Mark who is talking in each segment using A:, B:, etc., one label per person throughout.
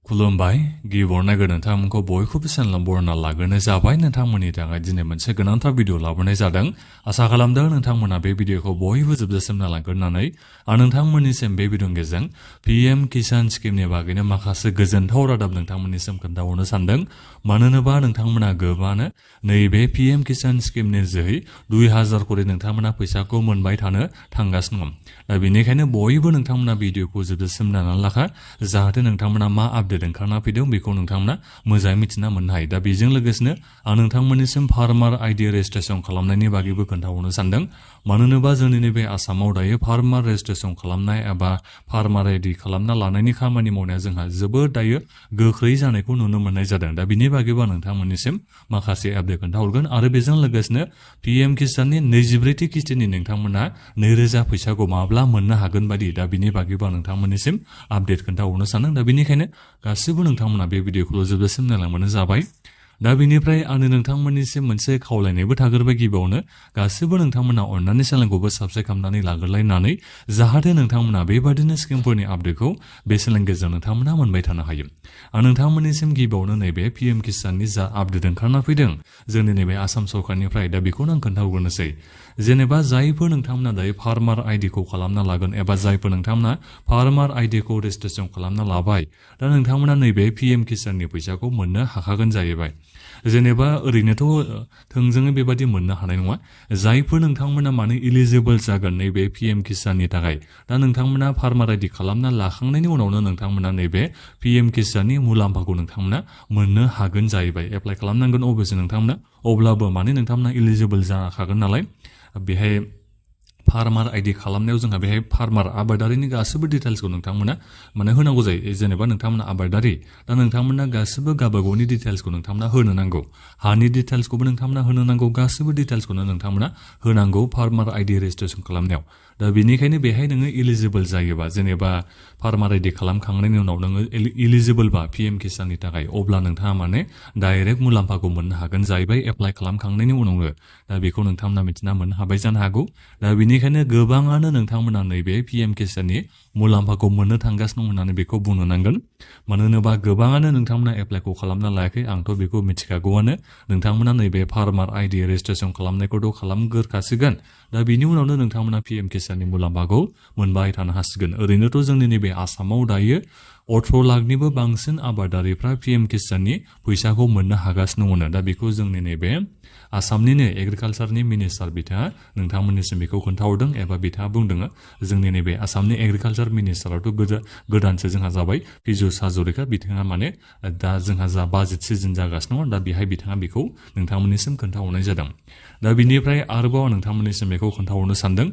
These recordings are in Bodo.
A: खुलुमबाय गिबियावनो नोंथांमोनखौ बयखौबो चेनेलाव बरायना लाग्रोनाय जाबाय। नोंथांमोननि थाखाय दिनै मोनसे गोनांथार भिडिअ लाबोनाय जादों। आसा खालामदों नोंथांमोना बे भिडिअखौ बयबो जोबजासिम नायलांगोरनानै आं नोंथांमोननिसिम बे भिडिअनि गेजेरजों पीएम किसान स्किमनि बागैनो माखासे गोजोनथाव रादाब नोंथांमोननिसिम खोन्थाहरनो सानदों। मानो होनोबा नोंथांमोना गोबाङानो नैबे पीएम किसान स्किमनि जोहै 2000 करि नोंथांमोना फैसाखौ मोनबाय थानो थांगासिनो दं। दा बेनिखायनो बयबो नोंथांमोना भिडिअखौ जोबजासिम नायनानै लाखा, जाहाथे नोंथांमोना मा आपडेट ओंखारना फैदों बेखौ नोंथांमोना मोजाङै मिथिना मोननो हायो। दा बेजों लोगोसेनो आं नोंथांमोननिसिम फार्मार आइडि रेजिस्ट्रेसन खालामनायनि बागैबो खोन्थाहरनो सानदों। मानो होनोबा जोंनि नैबे आसामाव दायो फार्मार रेजिस्ट्रेसन खालामनाय एबा फार्मार आइडि खालामना लानायनि खामानि मावनाया जोंहा जोबोद दायो गोख्रै जानायखौ नुनो मोननाय जादों। दा बिनि बागैबो आं नोंथांमोननिसिम माखासे आपडेट खोन्थाहरगोन आरो बेजों लोगोसेनो पीएम किसाननि 24थि किस्तिनि नोंथांमोना 2000 फैसाखौ माब्ला मोननो हागोन बायदि, दा बिनि बागैबो आं नोंथांमोननिसिम आपडेट खोन्थाहरनो सानदों। दा बेनिखायनो गासिबो नोंथांमोना बे भिडिअखौ जोबजासिम नायलांबानो जाबाय। दा बेनिफ्राय आंनो नोंथांमोननिसिम मोनसे खावलायनायबो थागोरबाय। गिबियावनो गासिबो नोंथांमोना अननानै चेनेलखौबो साबस्क्राइब खालामनानै लाग्रोलायनानै, जाहाथे नोंथांमोना बेबादिनो स्किमफोरनि आपडेटखौ बे चेनेलनि गेजेरजों नोंथांमोना मोनबाय थानो हायो। आं नोंथांमोननिसिम गिबियावनो नैबे पीएम किसाननि जा आपडेट ओंखारना फैदों जोंनि नैबे आसाम सरकारनिफ्राय, दा बेखौनो आं खोन्थाहरग्रोनोसै। जेनेबा जायफोर नोंथांमोना दायो फार्मार आइडिखौ खालामना लागोन एबा जायफोर नोंथांमोना फार्मार आइडिखौ रेजिस्ट्रेसन खालामना लाबाय, दा नोंथांमोना नैबे पीएम किसाननि फैसाखौ मोननो हाखागोन जाहैबाय। जेनेबा ओरैनोथ' थोंजोङै बेबादि मोननो हानाय नङा। जायफोर नोंथांमोना माने इलिजिबोल जागोन नैबे पीएम किसाननि थाखाय, दा नोंथांमोना फार्मार आइडि खालामना लाखांनायनि उनावनो नोंथांमोना नैबे पीएम किसाननि मुलाम्फाखौ नोंथांमोना मोननो हागोन जाहैबाय। एप्लाइ खालामनांगोन अबयसे नोंथांमोना, अब्लाबो माने नोंथांमोना इलिजिबोल जाखागोन नालाय। बेहाय फार्मार आइडि खालामनायाव जोंहा बेहाय फार्मार आबादारिनि गासैबो डिटेल्सखौ नोंथांमोना माने होनांगौ जायो। जेनेबा नोंथांमोना आबादारि, दा नोंथांमोना गासैबो गावबागावनि डिटेल्सखौ नोंथांमोना होनो नांगौ। हानि डिटेल्सखौबो नोंथांमोना होनो नांगौ, गासैबो डिटेल्सखौनो नोंथांमोना होनांगौ फार्मार आइडि रेजिस्ट्रेसन खालामनायाव। दा बेनिखायनो बेहाय नोङो इलिजिबोल जायोबा, जेनेबा फार्मार आइडि खालामखांनायनि उनाव नोङो इलिजिबोलबा पीएम किसाननि थाखाय, अब्ला नोंथाङा माने डाइरेक्ट मुलाम्फाखौ मोननो हागोन जाहैबाय एप्लाइ खालामखांनायनि उनावनो। दा बेखौ नोंथांमोना मिथिना मोननो हाबाय जानो हागौ। दा बेनिखायनो गोबाङानो नोंथांमोना नैबे पीएम किसाननि मुलाम्फाखौ मोननो थांगासिनो दं होननानै बेखौ बुंनो नांगोन। मानो होनोबा गोबाङानो नोंथांमोना एप्लाइखौ खालामना लायाखै, आंथ' बेखौ मिथिखागौआनो। नोंथांमोना नैबे फार्मार आइडि रेजिस्ट्रेसन खालामनायखौथ' खालामगोरखासिगोन। दा बिनि उनावनो नोंथांमोना पीएम किसाननि मुलाम्फाखौ मोनबाय थानो हासिगोन। ओरैनोथ' जोंनि नैबे आसामाव दायो 18 लाखनिबो बांसिन आबादारिफ्रा पीएम किसाननि फैसाखौ मोननो हागासिनो दङ। दा बेखौ जोंनि नैबे आसामनिनो एग्रिकालसारनि मिनिस्टार बिथाङा नोंथांमोननिसिम बेखौ खोन्थाहरदों एबा बिथाङा बुंदों। जोंनि नैबे आसामनि एग्रिकालसार मिनिस्टाराथ' गोदानसो जोंहा जाबाय, पीयुष हाजरिका बिथाङा। माने दा जोंहा जा बाजेट सिजन जागासिनो दङ, दा बेहाय बिथाङा बेखौ नोंथांमोननिसिम खोन्थाहरनाय जादों। दा बिनिफ्राय आरोबाव नोंथांमोननिसिम बेखौ खोन्थाहरनो सानदों।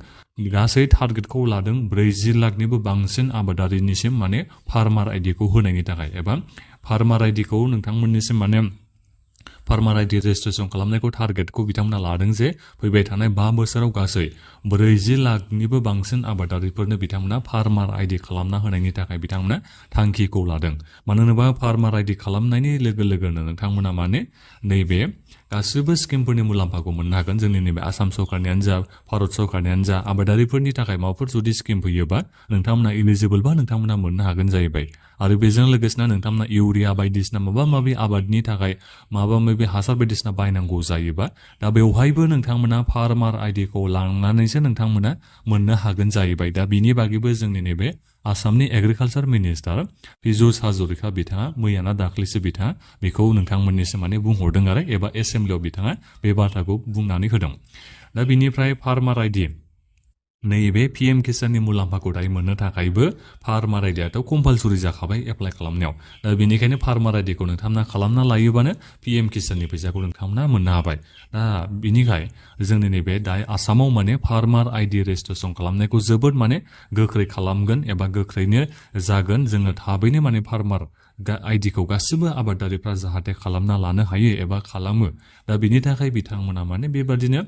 A: गासै टारगेटखौ लादों 40 लाखनिबो बांसिन आबादारिनिसिम माने फार्मार आइडिखौ होनायनि थाखाय, एबा फार्मार आइडिखौ नोंथांमोननिसिम माने फार्मार आइडि रेजिस्ट्रेसन खालामनायखौ टारगेटखौ बिथांमोना लादों जे फैबाय थानाय 5 बोसोराव गासै 40 लाखनिबो बांसिन आबादारिफोरनो बिथांमोना फार्मार आइडि खालामना होनायनि थाखाय बिथांमोना थांखिखौ लादों। मानो होनोबा फार्मार आइडि खालामनायनि लोगो लोगोनो नोंथांमोना माने नैबे गासिबो स्किमफोरनि मुलाम्फाखौ मोननो हागोन। जोंनि नैबे आसाम सरकारनियानो जा, भारत सरकारनियानो जा, आबादारिफोरनि थाखाय माबाफोर जुदि स्किम फैयोबा नोंथांमोना इलिजिबोलबा नोंथांमोना मोननो हागोन जाहैबाय। आरो बेजों लोगोसेनो नोंथांमोना इउरिया बायदिसिना माबा माबि आबादनि थाखाय माबा माबि हासार बायदिसिना बायनांगौ जायोबा, दा बेवहायबो नोंथांमोना फार्मार आइडिखौ लांनानैसो नोंथांमोना मोननो हागोन जाहैबाय। दा बिनि बागैबो जोंनि नैबे आसामनि एग्रिकालसार मिनिस्टार पीयुष हाजरिका बिथाङा मैयाना दाख्लैसो बिथाङा बेखौ नोंथांमोननिसिम माने बुंहरदों आरो, एबा एसेम्ब्लियाव बिथाङा बे बाथ्राखौ बुंनानै होदों। दा बिनिफ्राय फार्मार आइडि नैबे पीएम किसाननि मुलाम्फाखौ दायो मोननो थाखायबो फार्मार आइडियाथ' कम्पालसरि जाखाबाय एप्लाइ खालामनायाव। दा बेनिखायनो फार्मार आइडिखौ नोंथांमोना खालामना लायोबानो पीएम किसाननि फैसाखौ नोंथांमोना मोननो हाबाय। दा बिनिखाय जोंनि नैबे दायो आसामाव माने फार्मार आइडि रेजिस्ट्रेसन खालामनायखौ जोबोद माने गोख्रै खालामगोन एबा गोख्रैनो जागोन। जोङो थाबैनो माने फार्मार आइडिखौ गासिबो आबादारिफ्रा जाहाथे खालामना लानो हायो एबा खालामो। दा बिनि थाखाय बिथांमोना माने बेबादिनो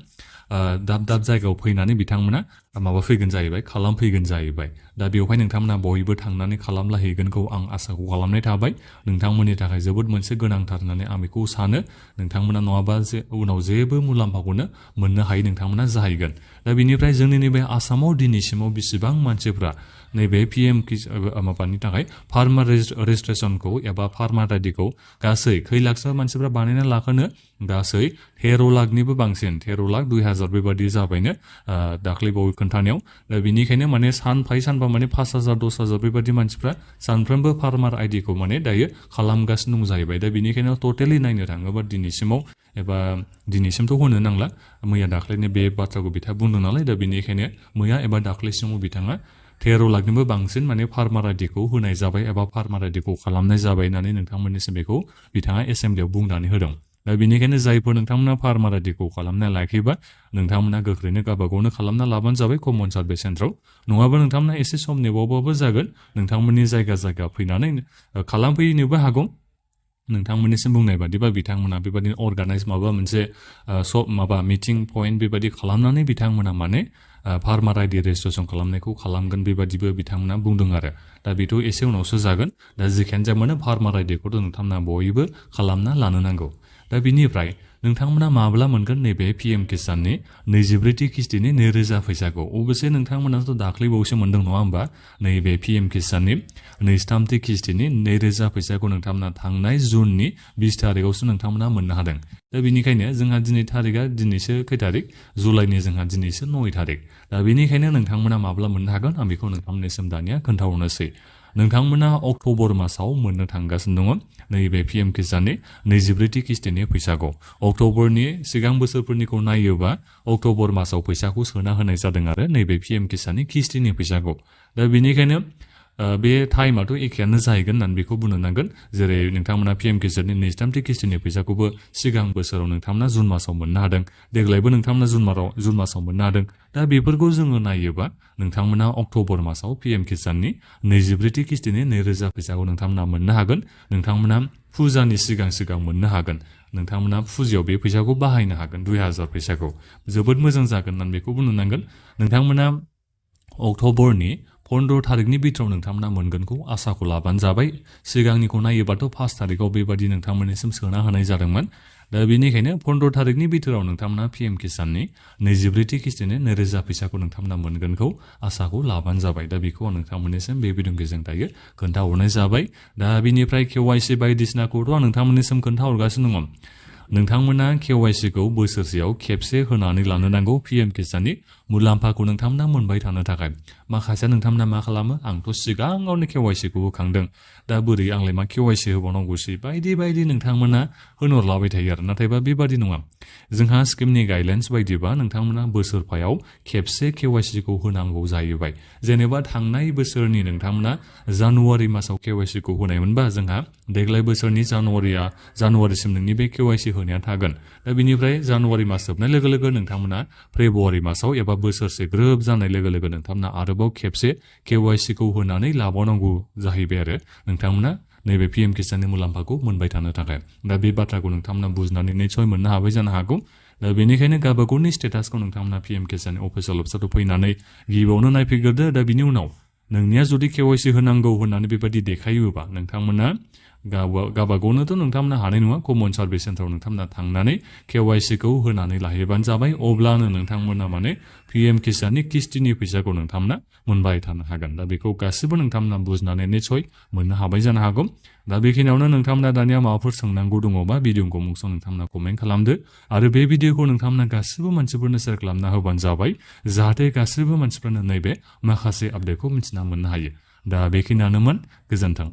A: दाब दाब जायगायाव फैनानै बिथांमोना माबा फैगोन जाहैबाय, खालामफैगोन जाहैबाय। दा बेवहाय नोंथांमोना बयबो थांनानै खालामलाहैगोनखौ आं आसाखौ खालामनाय थाबाय। नोंथांमोननि थाखाय जोबोद मोनसे गोनांथार होननानै आं बेखौ सानो। नोंथांमोना नङाबा उनाव जेबो मुलाम्फाखौनो मोननो हायै नोंथांमोना जाहैगोन। दा बिनिफ्राय जोंनि नैबे आसामाव दिनैसिमाव बेसेबां मानसिफ्रा नैबे PM माबानि थाखाय फार्मार रेजिस्ट्रेशनखौ एबा फार्मार आइडिखौ गासै खै लाखसो मानसिफ्रा बानायना लाखोनो गासै 13 लाखनिबो बांसिन 13 लाख 2000 बेबादि जाबायनो दाख्लै बावै खोन्थानायाव दा बिनिखायनो माने सानफा माने 5000 10000 बेबादि मानसिफ्रा सानफ्रोमबो फार्मार आइडिखौ माने दायो खालामगासिनो दं जाहैबाय दा बिनिखायनो टटेलि नायनो थाङोबा दिनैसिमाव एबा दिनैसिमथ' होनो नांला मैया दाख्लैनो बे बाथ्राखौ बिथाङा बुंदों नालाय दा बिनिखायनो मैया एबा दाख्लैसिमाव बिथाङा 13 लाखनिबो बांसिन माने फार्मार आइडिखौ होनाय जाबाय एबा फार्मार आइडिखौ खालामनाय जाबाय होननानै नोंथांमोननिसिम बेखौ बिथाङा एसेम्बलियाव बुंनानै होदों दा बिनिखायनो जायफोर नोंथांमोना फार्मार आइडिखौ खालामना लायाखैबा नोंथांमोना गोख्रैनो गावबागावनो खालामना लाबानो जाबाय कमन सार्भिस सेन्टाराव नङाबा नोंथांमोना एसे सम नेबावबाबो जागोन नोंथांमोननि जायगा फैनानै खालामफैनोबो हागौ नोंथांमोननिसिम बुंनाय बादिबा बिथांमोना बेबादिनो अर्गानाइज माबा मोनसे मिटिं पइन्ट बेबादि खालामनानै बिथांमोना माने फार्मार आइडि रेजिस्ट्रेसन खालामनायखौ खालामगोन बेबादिबो बिथांमोना बुंदों आरो दा बेथ' एसे उनावसो जागोन दा जिखियानो जाया मानो फार्मार आइडिखौथ' नोंथांमोना बयबो खालामना लानो नांगौ दा बिनिफ्राय नोंथांमोना माब्ला मोनगोन नैबे PM किसाननि 24थि किस्तिनि 2000 फैसाखौ अबसे नोंथांमोनाथ' दाख्लैबावसो मोनदों नङा होमबा नैबे PM किसाननि 23थि किस्तिनि 2000 फैसाखौ नोंथांमोना थांनाय जुननि 20 तारिखआवसो नोंथांमोना मोननो हादों दा बिनिखायनो जोंहा दिनै तारिखआ दिनैसो खै तारिख जुलाइनि जोंहा दिनैसो 9 तारिख दा बिनिखायनो नोंथांमोना माब्ला मोननो हागोन आं बेखौ नोंथांमोननिसिम दानिया खोन्थाहरनोसै नोंथांमोना अक्ट'बर मासाव मोननो थांगासिनो दङ नैबे PM किसाननि 24थि किस्तिनि फैसाखौ अक्ट'बरनि सिगां बोसोरफोरनिखौ नायोबा अक्ट'बर मासाव फैसाखौ सोना होनाय जादों आरो नैबे PM किसाननि किस्तिनि फैसाखौ दा बिनिखायनो बे टाइमाथ' एखेयानो जाहैगोन होननानै बेखौ बुंनो नांगोन जेरै नोंथांमोना PM किसाननि 23थि किस्तिनि फैसाखौबो सिगां बोसोराव नोंथांमोना जुन मासाव मोननो हादों देग्लायबो नोंथांमोना जुन मासाव मोननो हादों दा बेफोरखौ जोङो नायोबा नोंथांमोना अक्ट'बर मासाव PM किसाननि 24थि किस्तिनि 2000 फैसाखौ नोंथांमोना मोननो हागोन नोंथांमोना फुजानि सिगां मोननो हागोन नोंथांमोना फुजायाव बे फैसाखौ बाहायनो हागोन 2000 फैसाखौ जोबोद मोजां जागोन होननानै बेखौ बुंनो नांगोन नोंथांमोना अक्ट'बरनि 15 तारिखनि बिथोराव नोंथांमोना मोनगोनखौ आसाखौ लाबानो जाबाय सिगांनिखौ नायोबाथ' 5 तारिखआव बेबादि नोंथांमोननिसिम सोना होनाय जादोंमोन दा बेनिखायनो 15 तारिखनि बिथोराव नोंथांमोना PM किसाननि 24थि किस्तिनि 2000 फैसाखौ नोंथांमोना मोनगोनखौ आसाखौ लाबानो जाबाय दा बेखौ आं नोंथांमोननिसिम बे भिडिअनि गेजेरजों दायो खोन्थाहरनाय जाबाय दा बिनिफ्राय KYC बायदिसिनाखौथ' आं नोंथांमोननिसिम खोन्थाहरगासिनो दङ नोंथांमोना KYCखौ बोसोरसेयाव खेबसे होनानै लानो नांगौ PM किसाननि मुलाम्फाखौ नोंथांमोना मोनबाय थानो थाखाय माखासे नोंथांमोना मा खालामो आंथ' सिगाङावनो KYCखौ होखांदों दा बोरै आंलाय मा KYC होबावनांगौसै बायदि नोंथांमोना होनहरलाबाय थायो आरो नाथायबा बेबादि नङा जोंहा स्किमनि गाइडलाइन्स बायदिबा नोंथांमोना बोसोरफायाव खेबसे KYCखौ होनांगौ जाहैबाय जेनेबा थांनाय बोसोरनि नोंथांमोना जानुवारि मासाव KYCखौ होनायमोनबा जोंहा देग्लाय बोसोरनि जानुवारिसिम नोंनि बे KYC होनाया थागोन दा बिनिफ्राय जानुवारि मास जोबनाय लोगो लोगो नोंथांमोना फेब्रुवारि मासाव एबा बोसोरसे ग्रोब जानाय लोगो लोगो नोंथांमोना आरोबाव खेबसे KYCखौ होनानै लाबावनांगौ जाहैबाय आरो नोंथांमोना नैबे PM किसाननि मुलाम्फाखौ मोनबाय थानो थाखाय दा बे बाथ्राखौ नोंथांमोना बुजिनानै निसय मोननो हाबाय जानो हागौ दा बेनिखायनो गावबागावनि स्टेटासखौ नोंथांमोना PM किसाननि अफिसियेल वेबसाइटआव फैनानै गिबियावनो नायफैग्रोदो दा बिनि उनाव नोंनिया जुदि KYC होनांगौ होननानै बेबायदि देखायोबा नोंथांमोना गावबागावनोथ' नोंथांमोना हानाय नङा कमन सार्भिस सेन्टाराव नोंथांमोना थांनानै KYCखौ होनानै लाहैबानो जाबाय अब्लानो नोंथांमोना माने PM किसाननि किस्तिनि फैसाखौ नोंथांमोना मोनबाय थानो हागोन दा बेखौ गासिबो नोंथांमोना बुजिनानै निसय मोननो हाबाय जानो हागौ दा बेखिनियावनो नोंथांमोना दानिया माबाफोर सोंनांगौ दङबा भिडिअखौ मुंसुं नोंथांमोना कमेन्ट खालामदो आरो बे भिडिअखौ नोंथांमोना गासिबो मानसिफोरनो शेयार खालामना होबानो जाबाय जाहाथे गासिबो मानसिफोरनो नैबे माखासे आपडेटखौ मिथिना मोननो हायो दा बेखिनियानोमोन गोजोन्थों